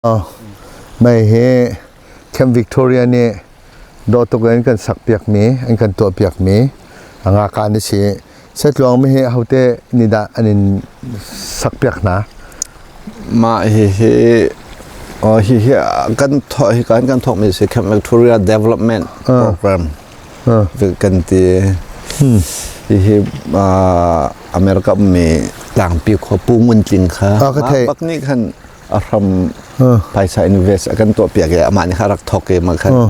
Mei hi Camp Victoria nih dawh tuk in kan sakpiakmi, an kan tuahpiakmi a ngakan a si. Setluang mi hi ahote nih dah an in sakpiak hna? Mah hihi hihi kan thawk hi kan kan thawkmi si Camp Victoria Development Program kan ti. Hihi America ummi tlangpi khua Pu Ngun Tling kha bak nih khan a hram phaisa invest a kan tuahpiak i amah nih kha rak thawk i mah khan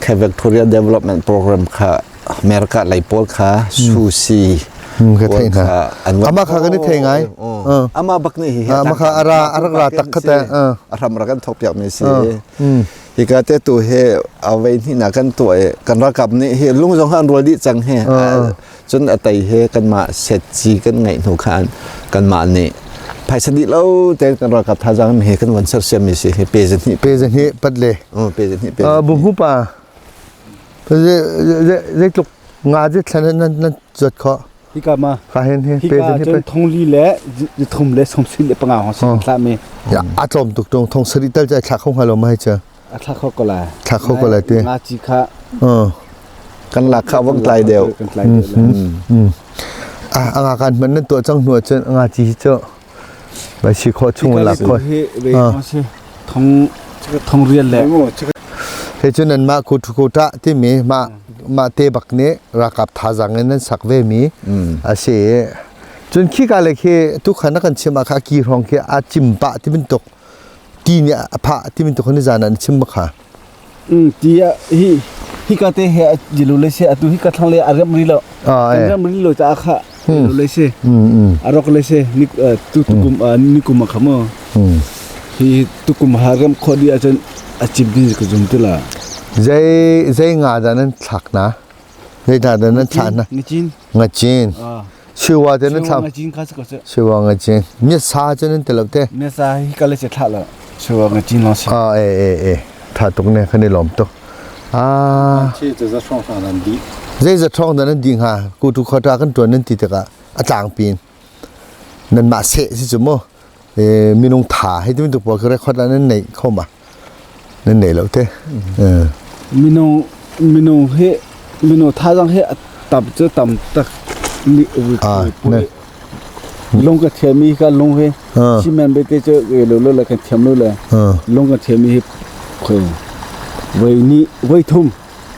kha Victoria Development Program kha America lei pawl kha susi ka thei hna ama kha kan i thei ngai ama bak nih hi ama kha ara arak ra tak kha te a hram rak kan thawk piak mi si hika te tu he avei hnih na kan tuah i kan ralkap nih hi lung zong han rual dih cang he Cun a tei he kanmah setci kan ngeih hnu khan kanmah nih phaisa dih lo tein kan ralkap thazaang he kan van sersiammi si hi pe zahnih pe zahnih pat le pe zahnih pe buhu pa zeitluk nga je thlan nan nan zuat kho hika ma ka hen he pe zahnih pe thong li le thum le som sin le panga hong sin thla mi ya a tlawm tuk tung thong sari tal chai thla kho hnga lo ma hai cha A thla kho ko lai. Thla kho ko lai ti. Nga ci kha. Kan lak kha vong tlai deuh. Kan tlai deuh lai. Ah, anga kan man nan tuah cang hnu ahcun anga ci hi cu bai si khawh chung lak khawh. Hi ve thong thong rial le. He cu nan mah ku ku ta timi mah mah te bak nih ralkap thazang in nan sak ve mi a si. Cun khi ka le khi tu khan na kan chim ah kha ki hrawng khi a cim pah ti bantuk ti nih a phah timi tu khan zan an chim kha ti hi hi ka te he jilu le se atu hi ka thlang le a rem ri lo kan rem ri lo cha kha jilu le se a rok le se ni tu tukum ni kum kha mo hi tukum ha rem kho di achan a chim din ka zum te la zei zei nga da nan thlak na zei da da nan thla na ngachin ngachin Siwa te nan thlam. Nga cin kha si ko se. Siwa nga cin. Mi sa cu nan ti lo te. Mi sa hi ka le se thla lo. Siwa nga cin long si. Ah e e e. Tha tuk ne kan i lawm tuk. Ah. Chi cu za hrawng hrawng nan di. Zei za hrawng nan di hnga? Ku tu khota kan tuan nan ti tikah a tlang pin. Nan mah seh si cu mu. E minung tha hei ti tu pawl ka record la nan nei kho ma. Nan nei lo te. Minung minung he minung thazaang he tam cu tam tak ni lung ka thiam mi ka lung he cement bete cu lo lo le kan thiam lo le lung ka thiam mi hi khoi voi ni voi thum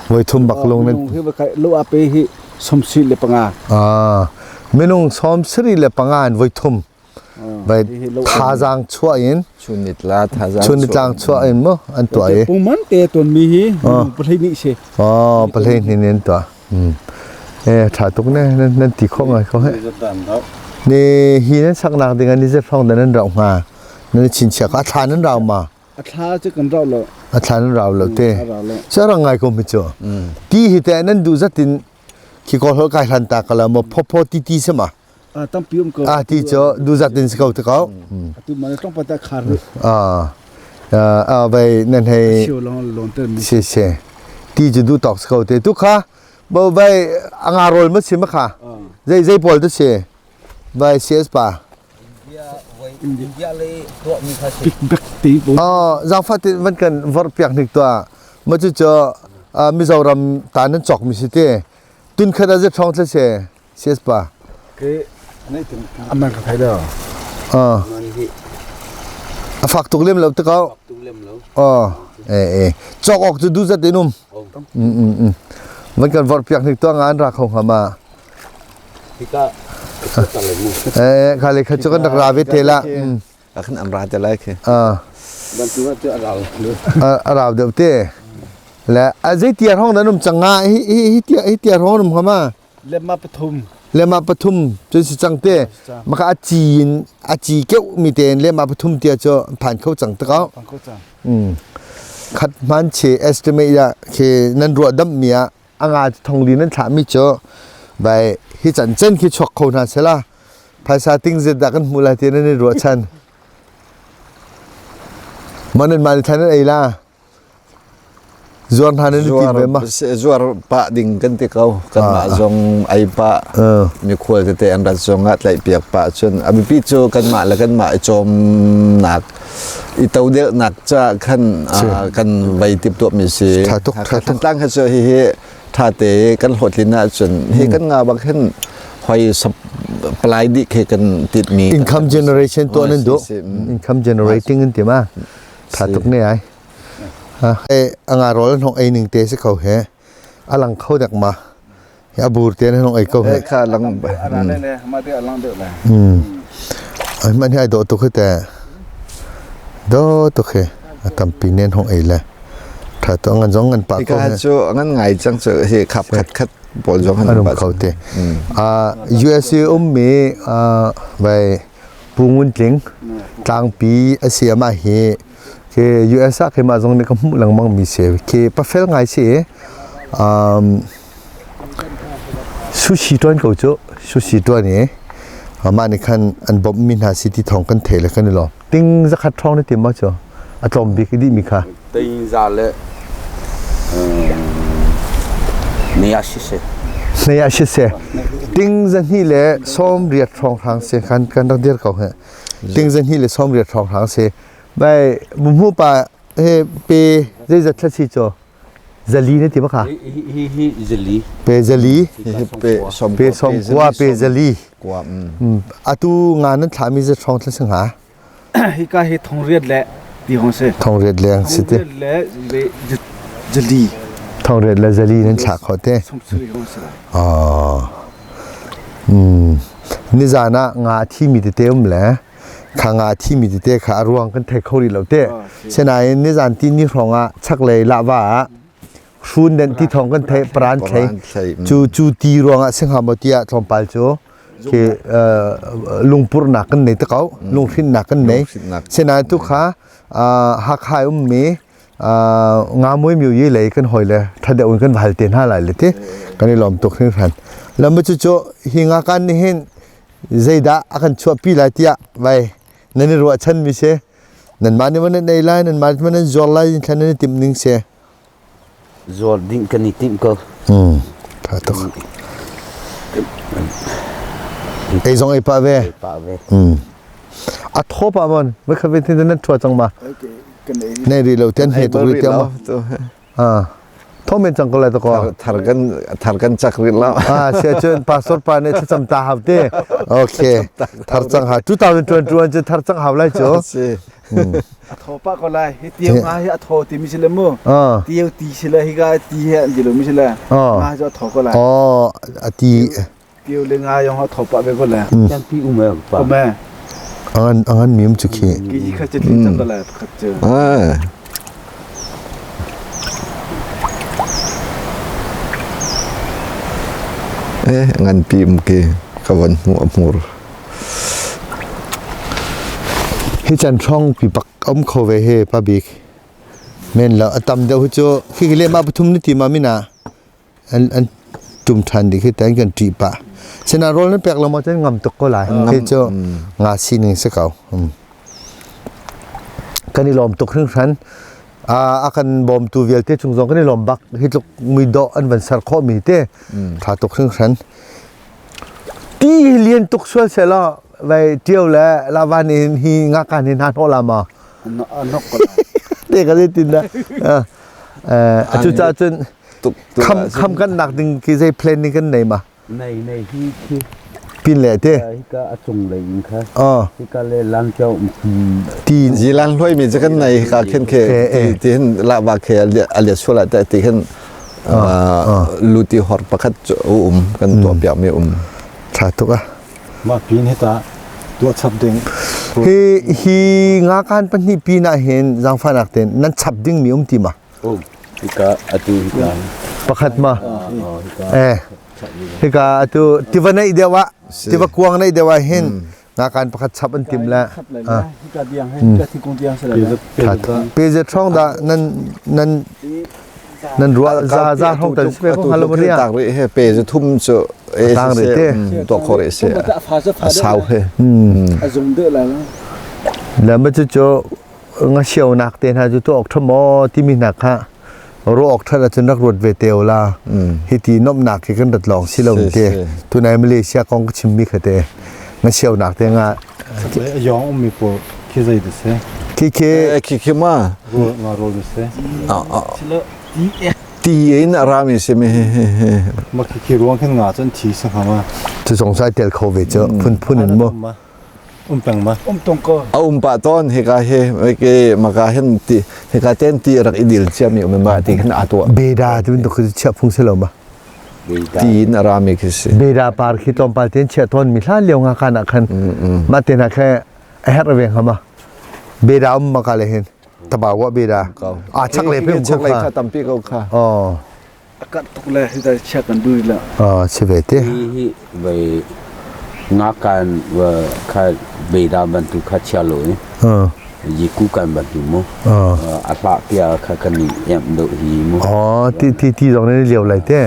voi thum bak lung nan he ba lo ape hi somsi le panga minung som sri le panga an voi thum Vai thazaang chuah in chunitla thazaang chunitlang chuah in mu an tuah i pungman te ton mi hi pahlei nih si oh pahlei nih nin tuah eh tha tuk ne nan ti kho ngai kho he ni hi nan saknak ding an ni ze phong nan rau hnga nan chin chia ka thla nan rau ma a thla cu kan rau lo a thla nan rau lo te cha rang ngai ko mi chu ti hi te nan du zatin khi ko hol kai hlan ta kala mo pho pho ti ti sama Tampi um ko. Ah ti cu duzat in si ko te ko. Atu ma tong pata khar ri. Ah ah vai nan hei Sio long lon ter mi. Si si. Ti cu du tok si ko te tu kha bo vai anga rol ma si ma kha. Zei zei pawl tu si. Vai CS pa. India le tuah mi kha si. Big bag te bo. Oh, zangfa ti van kan vor piak nik tua. Ma cu cu Mizoram ta nan chok mi si te. Tun khat a ze thong tle se. CS pa. Ke aman ka thai do. Ah. A fak tuk lem lo te ko. Tuk lem lo. Oh. Eh eh. Chok ok cu du zat in um. Mm mm. Van kan vor piak nik to ngan ra kho ngama. Hika Eh khale kha chu kan rak ra ve te la. A kan am ra te lai khi. Ah. Ban tu tu a rau. A rau deuh te. Le a zei tiar hong nan um changa hi hi hi tia hi tiar hong um khama. Lema pathum. Lema pathum cun si cang te. Maka a ci in a ci keuh mi tein lema pathum tia cu phan kho cang te ko. Phan kho cang. Khat hman che estimate ya khi nan ruah dam mi ah anga thong li nan thlah mi cu bai hi chan chen khi chuak kho hna sela phaisa ting zet dah kan hmu lai ti nan i ruah chan. Manan mani than an ei la. Zuar hna nan i tim ve ma? Zuar pah ding kan ti ko. Kanmah zong ei pah, mikhual tete an rat zong ah tlaihpiak pah cun a biapi cu kanmah le kanmah i cawmnak I todelnak ca khan kan vai tip tuah mi si. Tha tuk tha tuk. Tlang kha cu hi hi tha te kan hlawhtlin ahcun hi kan nga bak hin hoi supply dih khi kan tit mi income generation tuah nan duh income generating in ti ma tha tuk ne ai ha e anga rol hnong ei ning te si ko he alang kho dak ma a bur te na hnong ei ko he kha lang le ma te alang deuh le ai man hi ai do tuk he te do tuk he tampi nen hong ei le tha to ngan zong ngan pa ko he cu ngan ngai chang chu hi khap khat khat pawl zong han pa kho te a USA um mi a vai pungun tling tlangpi asia ma hi ke US ah ke ma zong ne ka hmu lengmang mi se ke pafel ngai si um sushi tuan ko cu sushi tuan i mah nih khan an bawmh mi hna si ti thawng kan thei le kan i lawm ting zakhat ṭhawng na tim ma cu a tlawm bik i dih mi kha ting za le ni a si se nei a si se ting za hnih le sawm riat ṭhawng hrang se kan kan rak dir ko he ting za hnih le sawm riat ṭhawng hrang se bai mu pa he pe zeizat thla si cho zali na ti baka hi hi zali pe zali pe som pe som kwa pe zali kwa atu nga nan thla mi za thong thla sing ha hi ka hi thong riat le ti hong se thong riat le si te le zali thong riat le zali nan thla kho te ah nizan ah nga thi mi tete um le kha nga thimi tete kha a ruang kan thei kho rih lo te sinain nizan ti ni hrawng ah chaklei lahva ah hrun den ti thong kan thei pran thlei cu cu ti ruang ah singha maw tiah tlawmpal cu khi lungpur nak kan nei te ko lunghrin nak kan nei sinain tu kha Hakha ummi nga mui miu yi lei kan hoi le thadeu in kan hal te hna lai le ti kan i lawm tuk hringhran lam cu cu hi nga kan ni hin zeidah a kan chuahpi lai tiah vai nan i ruahchan mi si nanmah nih nan ei lai nanmah nih nan zuar lai thlan nan i timh ning si zuar ding kan i timh ko tha tuk ei zong ei pah ve pah ve a thaw pa mon vai khat ve tin nan thua cang ma nei ri lo ten he tu ri tiang ma Thong men cang ko lai to ko. Thar kan thar kan chak rit la. Ah sia cun pastor pa nih thlacam ta hau te. Okay. Thar cang ha 2021 cu thar cang hau lai cu. A tho pa ko lai. Hi tiau nga hi a tho ti mi si le mu. Tiau ti si le hi ga ti he an ti lo mi si le. Nga cu a tho ko lai. Oh a ti. Tiau le nga yong a tho pa ve ko lai. Kan pi um e pa. Um e. Angan angan mium cu khi. Ki ji khat cu cang ko lai khat cu. Ah. Eh ngan pi um ki ka van hmu a hmur. Hi chan hrong pi bak om kho ve he pa bik. Men la atam deuh cu khi le ma pathum ni ti ma mina an an tum ṭhan dih khi tan kan ṭih pah sina rawl nan pek lo maw cun ngam tuk ko lai khi cu nga sining si ko kan i lawm tuk hringhran a kan bawmtu vialte chung zong kan i lawm bak hi tluk muidawh an van ser khawh mi te ṭha tuk hringhran ti lian tuk sual se law vai ṭio le lavan in hi nga kan hin hna hnawh la ma te ka tin da atu ca cun kham kham kan nak ding ki zei plan ni kan nei ma nei nei hi khi pin le te hi ka a cung lei in kha hi ka le lang chau ti zilan hloi mi kan nei ka khen khe ti hin la ba khe alia suala ta ti hin luti hor pakhat um kan to pia mi um tha tuk a ma pin hi ta tuah chap ding hi hi nga kan pahnih pi na hin zangfa nak ten nan chap ding mi um ti ma Um, hika atu hika. Pakhat ma. Eh. Hika atu tiva nei dewa, tiva kuang nei dewa hin nga kan pakhat chap an tim la. Hika diang he, hika thingkung diang sala. Pe ze thong da nan nan nan ruwa za za hong tan spe ko halo maria. Tak ri he pe ze thum chu e Tang ri te. To kho re se. Sau he. A zum de la la. La ma chu chu nga sionak te hna cu tuah awk ṭha maw timi hna kha ruah awk ṭhat ahcun rak ruat ve te u la hiti nuamhnak hi kan rat lawng si lo te tunai Malaysia kong ka chimmi kha te nga sionak te nga yong ummi pawl khi zei ti si? Khi khi Khi khi ma Rawl nga rawl mi si. Ti in a rami si mi. Ma khi khi ruang khin nga cun thi sa ma. Cu zong sai tel kho ve cu phun phun in mu. Um peng ma. Um tong ko. A um pa ton hika he ke maka hen ti hika ten ti rak i dil cia mi um ma ti khan a tuah. Beda ti bantuk khi chia phung si lo ma. Ti in a rami khi si. Beda par khi tlawmpal ten chia ton mi hlan lio nga kan ah khan ma te na khe a herh ve hama. Beda um ma ka le hin. Tabawa beda. A chak le pe um chak le kha tampi ko kha. Oh. A kat tuk le hi ta chia kan du la. Ah si ve te. Hi hi vai nga kan wa kha beda bantu kha chia lo ni. Yi ku kan bantu mu. A hla pia kha kan ni em do hi mu. Oh ti ti ti zong ne liau lai te.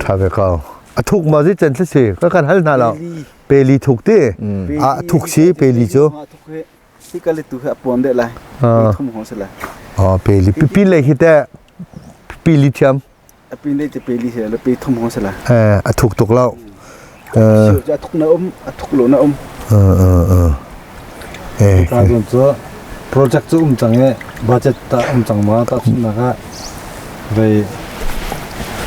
Tha ve ko. A thuk ma zi chen si ka kan hal na lo. Peli thuk te. A thuk si peli chu. Hi ka le tu he a puam deh lai. Thum hong si lai. Oh peli pi le hi te pili thiam. A pin le te peli he le pe thum hong si lai. Eh a thuk tuk lo. Eh a thuk na um a thuk lo na um. Eh eh. Ka dun cu project cu um cang e budget ta um cang ma ta chun na ka vei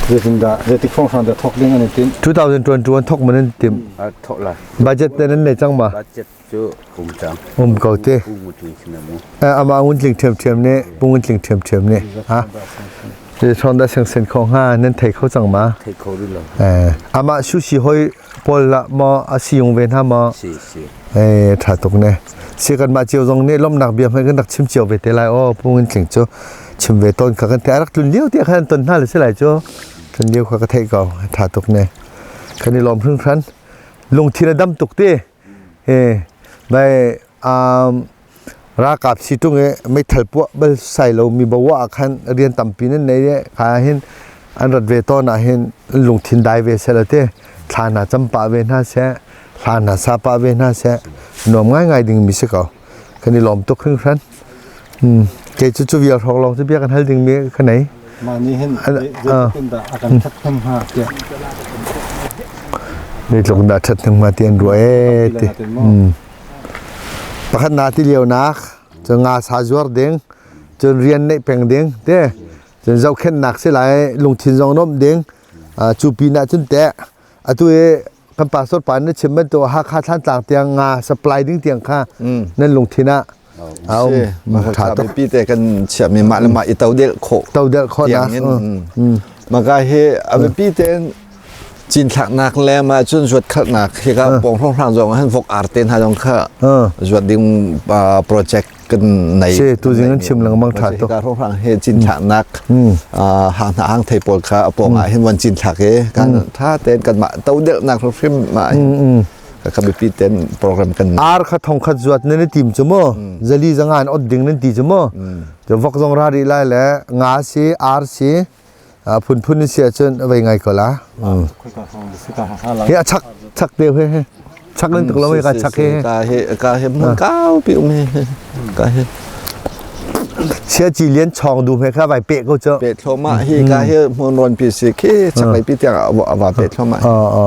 zeitindah zeitik hrawnghrang dah thok ding an i tim 2021 thok man an tim. A thok la. Budget te nan nei cang ma? Budget cu um cang. Um ko te. Ama ngun tling ṭhiamṭhiam nih pu ngun tling ṭhiamṭhiam nih ha te thon da seng sen kho nga nan thei kho cang ma thei kho ri lo eh ama su si hoi pawl la ma a si yung ve na ma si si eh tha tuk ne si kan ma chiu zong ne lomnak bia hmai kan rak chim chiu ve te lai o pu ngun tling chu chim ve ton kha kan te rak tlun liu te khan ton hna le se lai chu tlun liu kha ka thei ko tha tuk ne kan i lom hring hran lungthin a dam tuk te He bai um ralkap si tung i meithal puah bal sai lo mi bawa ah khan rian tampi nan nei le kha hin an rat ve tawn ah hin lungthin dai ve seh te thla hna cam pah ve hna seh hla hna sa pah ve hna seh nuam ngaingai ding mi si ko kan i lawm tuk hringhran kei cu cu vial hrawng lawng cu bia kan hal ding mi ka nei Mah nih hin zeitin dah a kan ṭhat hnem hnga tiah. Zeitluk dah ṭhat hnem hnga ti an ruah ee ti. Pakhat na ti lio nak cun nga sa zuar ding cun rian neih peng ding te cun zohkhenhnak si lai lungthin zong nomh ding cu pin ah cun teh atu i kan pastor pa na chim bantuk Hakha Thlantlang tiang nga supply ding tiang kha nan lungthin ah a um tha tuk pi te kan chiami mah le mah i to del khawh to del khawh na maka hi abiapi ten cinthlaknak le ma cun zuat khalnak hi ka pong hrong hrang zong han vok ar ten ha zong kha zuat ding project kan nei si tu zing an chim lengmang tha tuk ka hrong hrang he cinthlaknak ha hna hang thei pawl kha apong ah hin wan cinthlak e kan tha ten kan mah to del nak hrim ma ka biapi ten program kan ar kha thong khat zuat nan tim chu mo zali zangan ot ding nan ti chu mo to vok zong ra ri lai le nga si ar si phun phun si ahcun vei ngai ko la hi a chak chak te he he chak nan tuk lo ka chak he ka he ka he mun kau pi um he ka he เchiaจีเลียนชองดูไหมครับไปเปะก็เจอ เปะโทมาฮีกาเฮมอนรอนปีสิเคชักไปปีเตียงว่าเปะโทมา อ๋ออ๋อ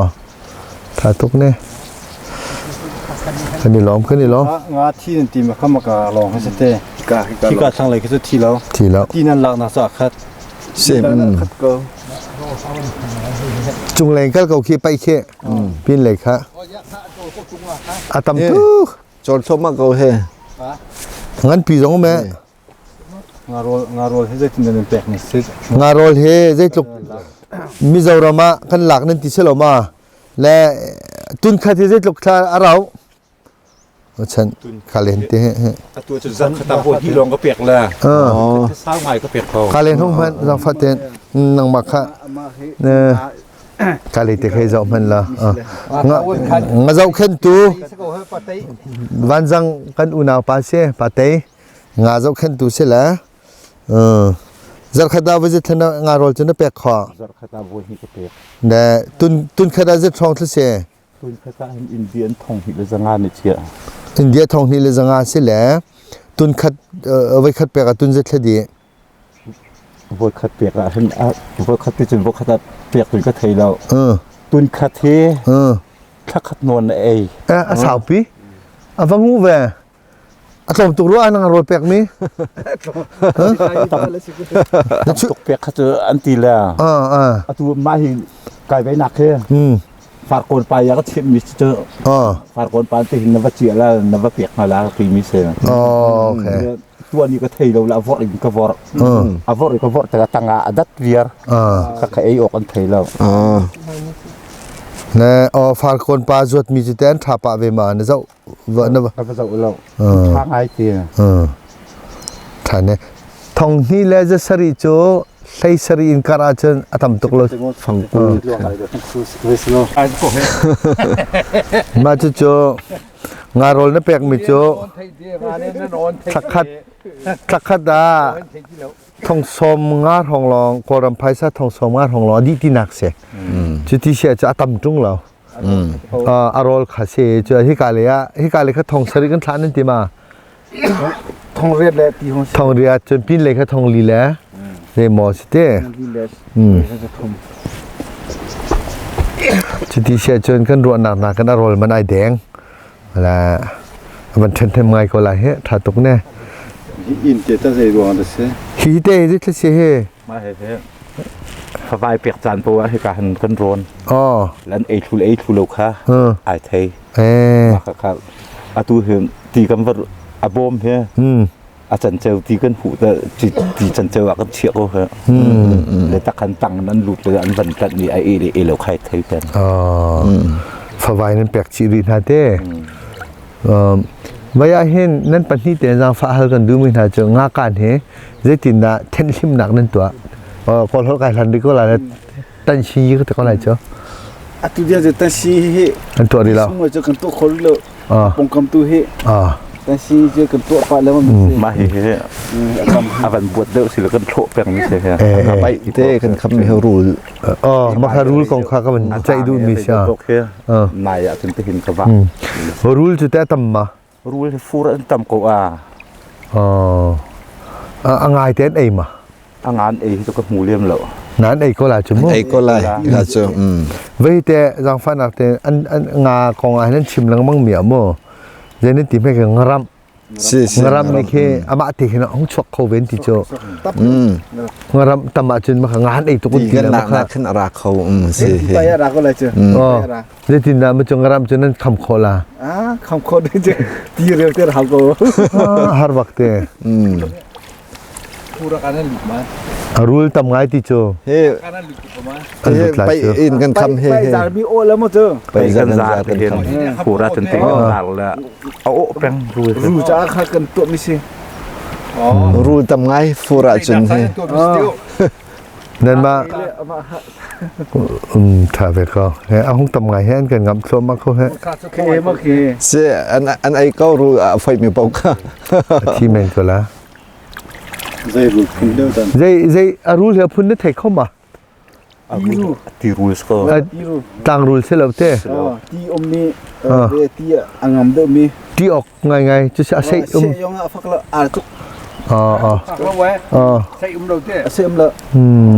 tha tuk ne ขึ้นนี่ล้อมขึ้นนี่ล้อม งาที่นั่นตีมาเข้ามากะลองให้สเต กะ ที่กะทางไหลคือที่แล้ว ทีแล้ว ที่นั่นหลักนะสักคัด เสีย คัดก็ จุงเลงก็เกาขี้ไปเขี้พินเลยค่ะอาตำตุก จนโทมาเกาเฮ งั้นปีสองแม่ งารอลงารอลให้ใจที่นั่นแปลกนี่สิ งารอลเฮใจจุกมิโซรามะกันหลักนั่นติเชลมาและตุนคาที่ใจจุกทาอาเราฉันคาเลนเตะ ตัวจะสั่งตาบที่ลองก็เปียกแล้ว เออ สร้างใหม่ก็เปียกเขา คาเลนห้องมันสังฟัดเตนนังมาค่ะเนี่ยคาเลเตะเคยจอมันละงะงะเจ้าขึ้นตูวันจังกันอุณาปาเสปาเตงาเจ้าขึ้นตูเสละเออจักขดาวจะทนงารอลจนเปียกขอ จักขดาวนี่ก็เปียก เนี่ยตุนตุนขดาจะทองทุเส ตุนขดาอินเดียนทองหิเลจังงานนี่เชีย อินเดียทองหิเลจังงานสิแหละตุนขัดไว้ขัดเปียกตุนจะทดี ไว้ขัดเปียกอะเห็นอะไว้ขัดที่จนไว้ขัดเปียกตุนก็เทแล้ว เออ ตุนขัดเท เออ ถ้าขัดนวลเอ เออสาวปีอ่ะฟังหูเว A tlawm tuk rua nang rawl pek mi. Tam tuk pek kha cu an ti le. Atu mah hi kai ve nak hi. Farkawn pa ya ka chimh mi cu farkawn pa te hin na va cia la na va pek hna la ti mi si. Okay. Tuan i ka thei lo la vor in ka vor. A vor i ka vor ta tanga a dat viar. Ka ka ei ok an thei lo. Ne o farkawn pa zuat mi cu ten tha pa ve ma na zau va na va ka zau lo. Tha ngai ti. Tha ne. Thong hni le za sari cu hlei sari in kar ahcun a tam tuk lo. Fangkul. Mah cucu ngarawl na pekmi cu thlakhat thlakhat ah thong sawm nga hrawng lawng Kawlram phaisa thong sawm nga hrawng lawng a dih tinak si. Cuti si ahcun a tam ṭung lo. A rawl kha si cu hika le ah hika le kha thong sarih kan thlah nan ti ma? Thong riat le ti hong Thong riat cun pin lei kha thong li le zei maw si te. Cuti si ahcun kan ruahnak hna kan a rawl man ai deng. La van ṭhen ngai ko lai he ṭha tuk ne. Inn te ta zei ruang da si. Hi te hi thil si he. Ma he he. Favai pek caan po ah hika han kan rawn. Oh. Lan ei thlu ei thlu lo kha ai thei. Eh. Kha kha atu hi ti kan va a bawm he a canceu ti kan huh ta ti canceu ah kan chiah ko he le tak han tang nan lut le an van tlanh mi ai le e lo khai thei pen favai nan pek chi ri hna te vaya hin nan pahnih te zang fa hal kan du mi hna chu nga kan he zeitin dah then hlim nak nan tua kol hol kai hlan ri ko la tan shi ka te ko lai chu atu dia je tan shi hi an tua ri lo sungoi chu kan to khol lo pongkam tu hi tan shi je kan to pa le ma hi hi avan buat deuh si kan thlo peng mi se he pai te kan kham mi rul oh ma kha rul kong kha ka van chai du mi sia nai ah cun te hin ka va rul chu te tam ma rul hi fur an tam ko a oh a ngai ten ei ma a ngan ei hi ka hmu lem lo nan ei ko la chu mu ei ko lai la chu vei te zangfa nak te an an nga kong ah nan chim lengmang mi mu zen ti me ke ngaram si si ngaram ni khi ama te khi na hong chuak kho ven ti chu ngaram tam ah cun ma ngan ei tuk ti kan nak nak khin ara kho si he pa ra ko lai chu Zeitin dah macung ram cu nan kham khawh la? Ah, kham khawh ding cu ti rel te hau ko. Har bak te. A rul tam ngai ti cu. He pai in kan kham he he. Pai mi o la mo cu. Pai kan zar kan kham. Pura cun ti kan zar la. A o peng rul. Ru cha kha kan tuah mi si. Rul tam ngai fura cun he. Nan mah tha ve ko. He a hung tam ngai he an kan ngam thluahmah ko he. Ke ma ke. Si an an ei ko ru a foi mi pau kha. Thi men ko la. Zei rul phun deuh dan. Zei zei a rul he phun na thei kho ma? Ti rul ko. Tlang rul se lo te. Ti om ni ti a ngam deuh mi. Ti ok ngai ngai cu a sei um. Se yong a fak la ar tuk. Ah. Sei um lo te. Sei um lo.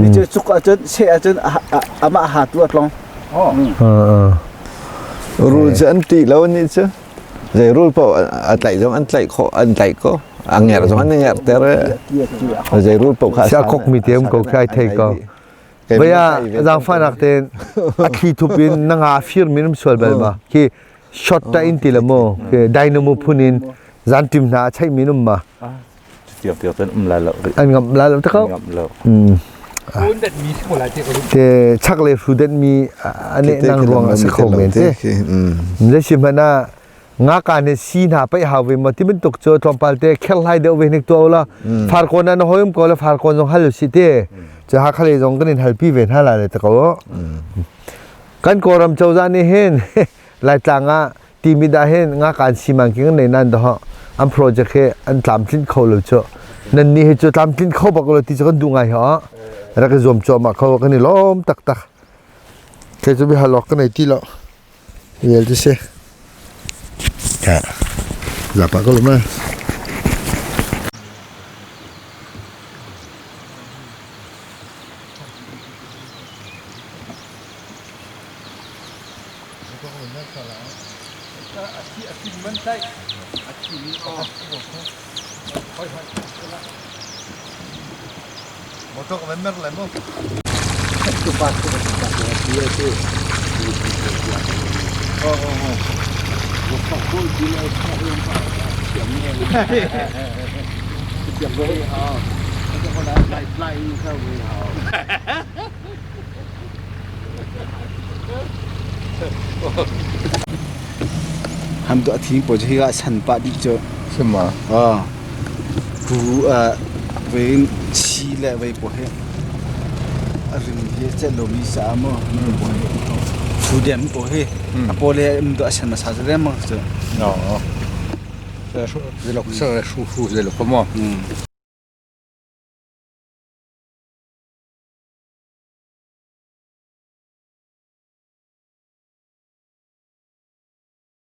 Ni cu cuk ahcun se ahcun amah ha tu a tlong. Rul cu an ti lo ni cu. Zei rul paoh a tlaih zong an tlaih khawh an tlaih ko. A ngerh zong an ngerh ter. Zei rul paoh kha Sia kok mi te um ko kai thei ko. Vaya zaangfahnak tein a thli thup in na nga fir min um sual bal ma khi shot ta in ti la mo khi dynamo phun in zan tim hna chai min um ma tiang tiang cun um lai lo an ngam lai lo takau ngam lo te chak le hru det mi ane nang ruang a si kho men te le si mana nga ka ne si hna pai hau ve ma ti bantuk chu tlawmpal te khel hlai deuh ve nik to la farkon an hoyum ko la farkon zong hal si te cha ha khale zong kan in halpi ve hna la le ta ko kan koram chawza ni hin lai tlang ah timi da hin nga kan si mang king nei nan do an project he an tlam tlin kho lo chu nan ni he chu tlam tlin kho bak lo ti chu kan du ngai ha rak zuam cho ma kho kan ni lom tak tak ke chu bi halok kan nei ti lo Vel ti si. Ya. Zapa ko luma. Motor ka van mer lai mu. Ham tu a thing pawl cu hika san pah dih cu. Sima. Ah. Pu vein chi le vei pawl hi a rim hi a celh lomi caah maw pawl hi fu dem pawl hi a pawl le um tu a san hmasa cu lengmang cu. No. Zelok sar shu shu zelok mo.